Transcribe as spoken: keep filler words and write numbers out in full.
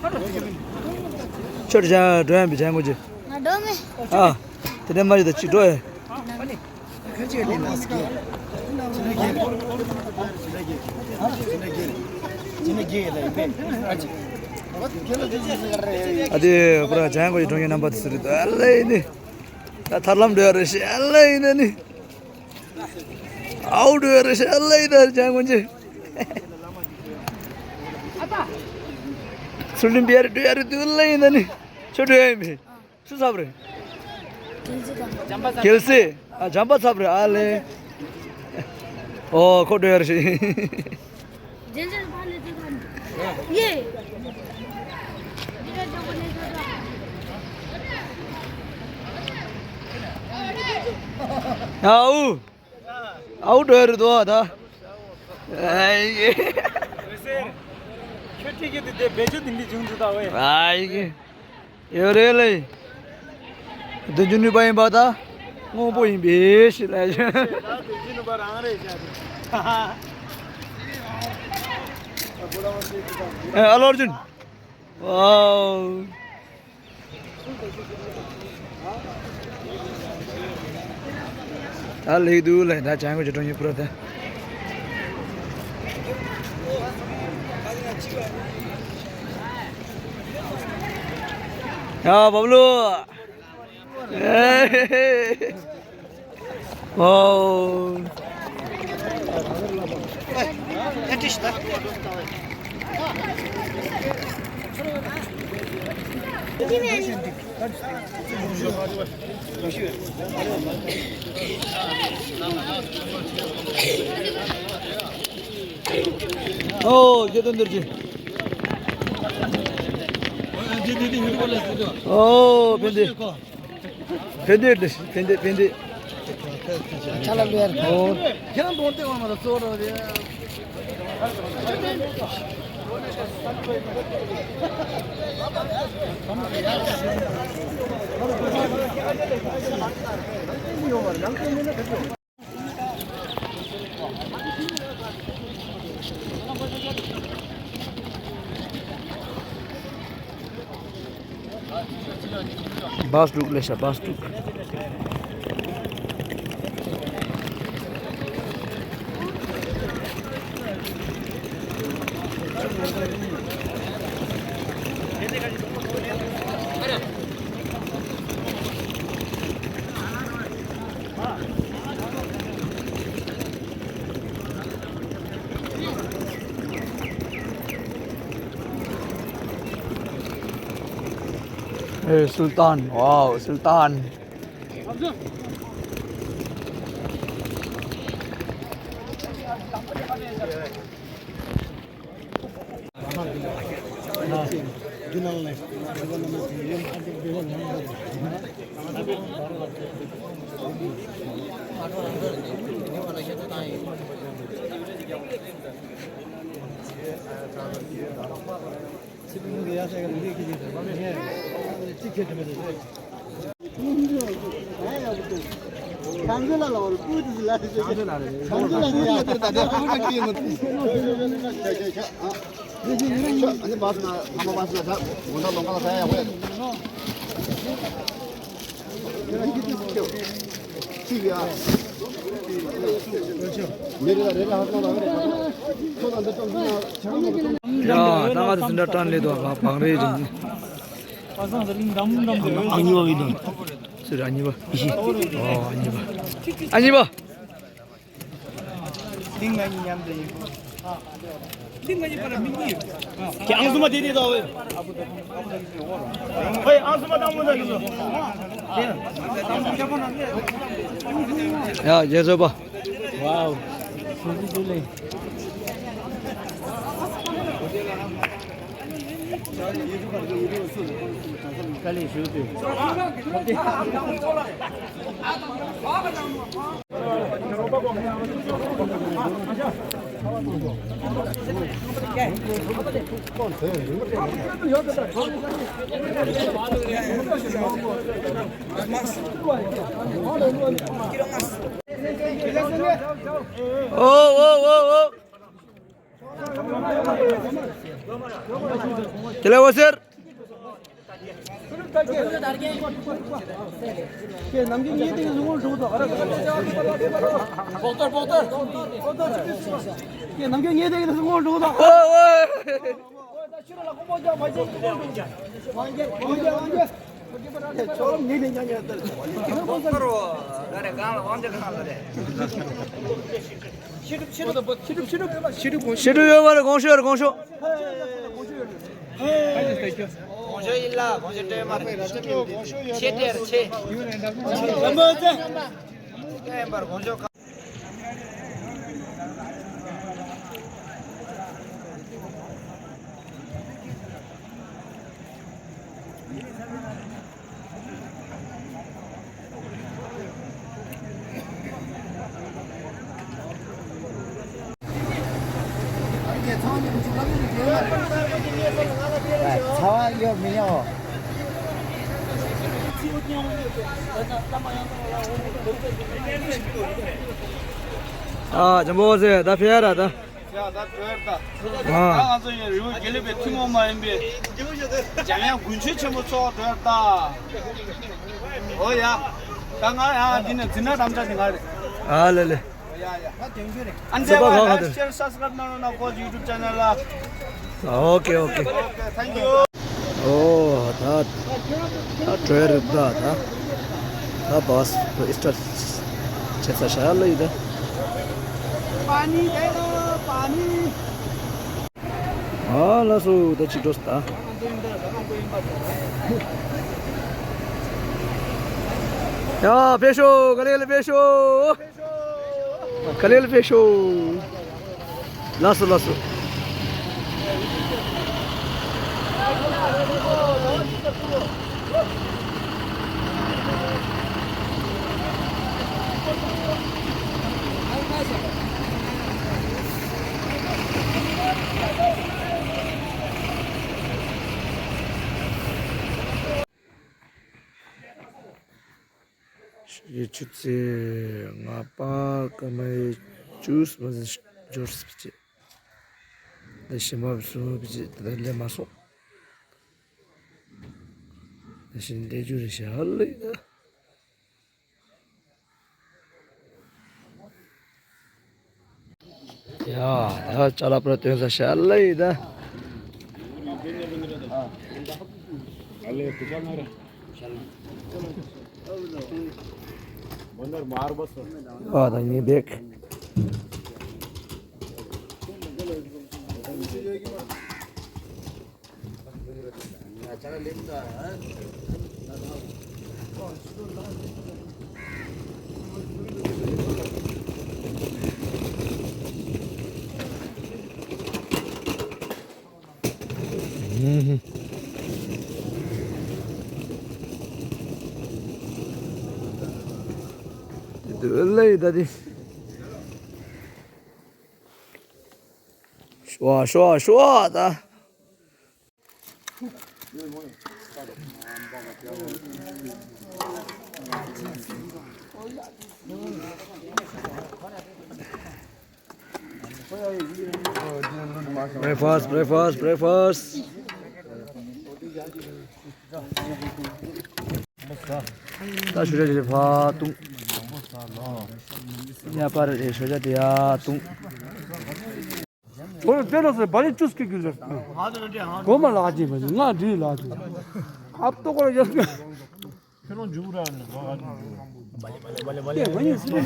ཁྱོད་ཅག་འགྲོ་ཡང་བི་ཅང་གོ་ཅི། ང་འགྲོ་མེད། ཨ། དེ་འདྲ་མ་རེད་ད་ཅིག་འགྲོ་ཡ། ཨ་དེ་པུ་ར་ཅང་གོ་ཅི་འགྲོ་ཡ་རྣམ་པ་དེ་སུ་རེད་ད་ཨ་ལེ་ནི། ད་ཐར་ལམ་འགྲོ་ཡ་རེད་ཤི་ཨ་ལེ་ནི། ཨའུ་འགྲོ་ཡ་རེད་ཤི་ཨ་ལེ་ནི་ཅང་གོ་ཅི། ཚུལ་ཁྲིམས་པའི་ཡར་འགྲོ་ཡ་རེད་དུ་ལེ་ཡིན་ན་ནི། ཁྱོད་འགྲོ་ཡ་ཡིན་པས། སུ་ཚབ་རེད། རྒྱལ་སྲས། ཨ་འཇམ་པ་ཚབ་རེད་ཨ་ལེ། ཨོ་ཁོ་འགྲོ་ཡ་རེད། ཨའུ། ཨའུ་འགྲོ་ཡ་རེད་དོ་ད། ཨའི། ཁྱོད་ཀྱིས་དེ་བེད་སྤྱོད་འདི་འདྲ་བྱུང་འདུག་ད་ཝེ། ཨའི། ཡོད་རེད་ལེ། བདུན་ཅུ་ནུས་པ་ཡིན་པ་ད། དངོས་པོ་ཡིན་པའི་ཞིག་ལ་ཞུ། བདུན་ཅུ་ནུས་པ་རང་རེད་བྱ་དེ། ཨ་ལོ་ཨར་ཇུན། ཝའོ། ད་ལེགས་འདུག་ལེ། ད་ཅང་གོ་ཅི་འགྲོ་ཡིན་པུ་ར་ད། ཡ་བབ་ལུ། ཨོ། ཨོ། རྒྱལ་དོན་རྡོ་རྗེ། ཨོ། ཕན་བདེ། ཕན་བདེ་ཕན་བདེ་ཕན་བདེ། ཆ་ལ་ལུ་ཡར། ཨོ། ཁྱེད་རང་གདོང་བསྟན་བ་མ་ལ་གཙོ་བོ་རེད། བཱས་འདུག་ལེ་ཤ་བཱས་འདུག་ཨེ་སུལ་ཏཱན། ཝའོ་སུལ་ཏཱན། ཡ། ད་ང་ཚོ་འཛིན་གྲྭ་ཀྲང་ལེ་དོ་བང་རེ་རིང་། ཨ་གཉིས་པ་ཡིན་དོ། ཟེར་ཨ་གཉིས་པ། ཨོ་ཨ་གཉིས་པ། ཨ་གཉིས་པ། འདི་ང་གཉིས་མཉམ་དུ་ཡིན། ཁྱེད་ཨང་གསུམ་པ་དེ་དེ་དང་ཝེ། ཝེ་ཨང་གསུམ་པ་དང་མོ་དང་ཡིན་ནོ། ཡ་རྒྱལ་བཟོད་པ། ཝའོ། དཀའ་ལས་ཞུ་དུས། ཨོ་ཨོ་ཨོ་ཨོ། དེ་ལས་འོད་ཟེར། ཤི་ཁྲུ་ཡོད་མ་རེད། གོང་ཤོས་ཡོད་རེད། གོང་ཤོས། གོང་ཤོས་ཡིན་ལ་གོང་ཤོས་སྤྲད་མ་རེད། ཆེ་སྤྲད་རེད་ཆེ། ཡིན་པར་གོང་ཤོས། ཚ་བ་ཡོད་མི་ཉོ། ཨ་ཇམ་པོ་ཟེར་ད་ཕེ་ར་ད། ཡ་ད་བྲོས་ད། ད་ང་ཚོ་ཡང་རི་བོ་དགེ་ལེགས་པའི་ཐུན་མོང་མ་ཡིན་པའི་འཇམ་དབྱངས་དགུན་ཆོས་ཆེན་པོ་ཚོགས་བྲོས་ད། ཨོ་ཡ། ད་ང་ཡང་འདི་ནས་འཛིན་གྲྭ་དམ་བཅའ་དེ་ང་རེད། ཨ་ལེ་ལེ། ཨོ་ཡ་ཡ། ཨ་འདྲ་བ་like share subscribe གནང་རོགས་གནང་ཁོ་YouTube channel ལ། ཨོ་ཀེ་ཨོ་ཀེ། Okay, thank you. ཨོ་ད་ད་བྲོས་རེད་ད། ད་ད་བཱས་སི་ཊར་བྱེད་ས་ཤར་ལ་ཡིན་ད། ཨ་ལ་སོ་ད་ཅི་འགྲོ་ད། ཡ་ཕེབས་ཤོག་ག་ལེ་ལེ་ཕེབས་ཤོག་ག་ལེ་ལེ་ཕེབས་ཤོག་ལགས་སོ་ལགས་སོ། ཆུ་ཚོད་ལྔ་པ་སྐར་མ་བཅུ་མ་ཟིན་འབྱོར་སྲིད་པ་བྱེད། ད་ཞིམ་པ་བཟོ་བ་བྱེད་ད་ལས་མ་སོང་། ད་ཞིམ་ལས་རྒྱུ་རེ་ཞིག་ཧ་ལས་ད། ཡ། ད་ཅ་ལག་པར་སྟོན་ས་ཤར་ལ་ཡིན་ད། ཨ་ད་ངའི་བེག་ལེ་ད་དེ། ཤོ་ཤོ་ཤོ་ད། Breakfast, breakfast, breakfast. ད་ཞུ་ར་རེ་ཕ་ཏུང་། ཉ་པ་རེ་ཞོ་ཇ་དེ་ཡ་ཏུང་། ཁྱོད་དེ་ལ་སོ་བ་ལི་ཅུས་ཀི་གི་ཟེར། གོ་མ་ལག་ཅི་བ་ང་འདྲི་ལག་ཅི། ཨབ་ཏོ་ཀོ་ར་ཡ། ཁྱོད་རང་འཇུག་ར་ནི་གོ་ཨ་ནི་འཇུག་ཡ་ང་ཡིན་སུ།